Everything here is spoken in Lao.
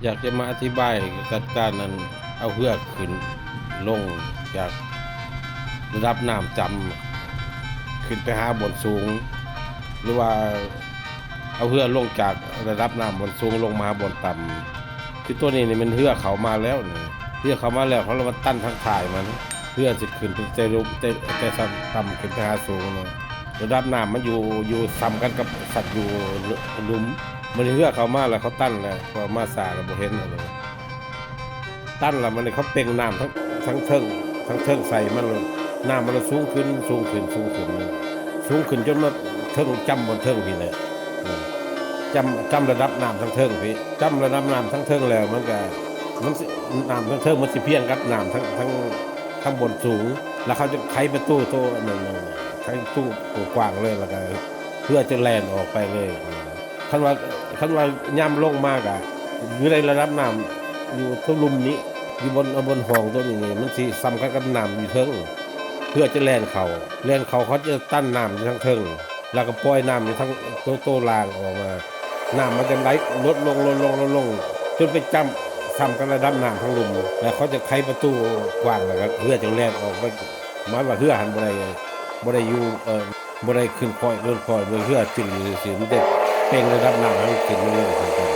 ຢາກຈະມາອະທິບາຍການ ການນັ້ນ ເອົາເຮືອຂຶ້ນລົງຈາກລະດັບນ້ຳຕ່ຳ ຂຶ້ນໄປຫາບ່ອນສູງ ຫຼືວ່າເອົາເຮືອລົງຈາກລະດັບນ້ຳບ່ອນສູງລົງມາຫາບ່ອນຕ່ຳ. ຄືໂຕນີ້ນີ້ແມ່ນເຮືອເຂົ້າມາແລ້ວນີ້ ເຮືອເຂົ້າມາແລ້ວ ເຂົາລະມາຕັນທາງທ້າຍມັນ ເຮືອຊິຂຶ້ນໄປແຕ່ ແຕ່ ແຕ່ຊັ້ນຕ່ຳຂຶ້ນໄປຫາສູງນະ. ລະດັບນ້ຳມັນຢູ່ ຢູ່ສ່ຳກັນກັບສັດຢູ່ລຸ່ມ. ມັນເຮືອເຂົ້າມາແລ້ວ ເຂົາຕັນແລ້ວ ເພາະວ່າມາຊ້າແລ້ວບໍ່ເຫັນ. ຕັນແລ້ວມັນ ເຂົາເປັ່ງນ້ຳທັງ ທັງເທິງ ທັງເທິງໃສ່ມັນ ນ້ຳມັນສູງຂຶ້ນ ສູງຂຶ້ນ ສູງຂຶ້ນ ສູງຂຶ້ນຈົນມາເຖິງຈ້ຳບ່ອນເທິງພີ້ແຫຼະ. ອືມ ຈ້ຳ ຈ້ຳລະດັບນ້ຳທາງເທິງພີ້ ຈ້ຳລະດັບນ້ຳທາງເທິງແລ້ວ ມັນກະ ມັນຊິ ນ້ຳທາງເທິງມັນຊິພຽງກັບນ້ຳທາງ ທາງ ທາງບ່ອນສູງ ແລ້ວເຂົາຈະໄຂປະຕູໂຕນັ້ນ ໄຂປະຕູກວ້າງເລີຍ ແລ້ວກະເຮືອຈະແລ່ນອອກໄປເລີຍ. ຄັນວ່າ ຄັນວ່າຍາມລົງມາກະຢູ່ໃນລະດັບນ້ຳ ຢູ່ເທິງລຸ່ມນີ້ ຢູ່ບ່ອນ ບ່ອນຮ່ອງໂຕນີ້ນີ້ ມັນຊິສ່ຳກັນກັບນ້ຳຢູ່ເທິງ ເຮືອຈະແລ່ນເຂົ້າ ແລ່ນເຂົ້າ ເຂົາຈະຕັນນ້ຳຢູ່ທາງເທິງ ແລ້ວກໍປ່ອຍນ້ຳຢູ່ທາງໂຕ ໂຕລ່າງອອກມາ. ນ້ຳມັນຈະໄຫຼລົດລົງ ລົດລົງ ລົດລົງ ຈົນໄປຈ້ຳ ສ່ຳກັບລະດັບນ້ຳທາງລຸ່ມ ແລ້ວເຂົາຈະໄຂປະຕູກວ້າງ ແລ້ວກໍເຮືອຈຶ່ງແລ່ນອອກໄປ. ໝາຍວ່າເຮືອຫັ້ນບໍ່ໄດ້ ບໍ່ໄດ້ຢູ່ ເອີ ບໍ່ໄດ້ຂຶ້ນຄ່ອຍລົງຄ່ອຍ ເຮືອຕຶງຢູ່ຊື່ໆ ມັນຈະເປັ່ງລະດັບນ້ຳໃຫ້ມັນຂຶ້ນມັນລົງ.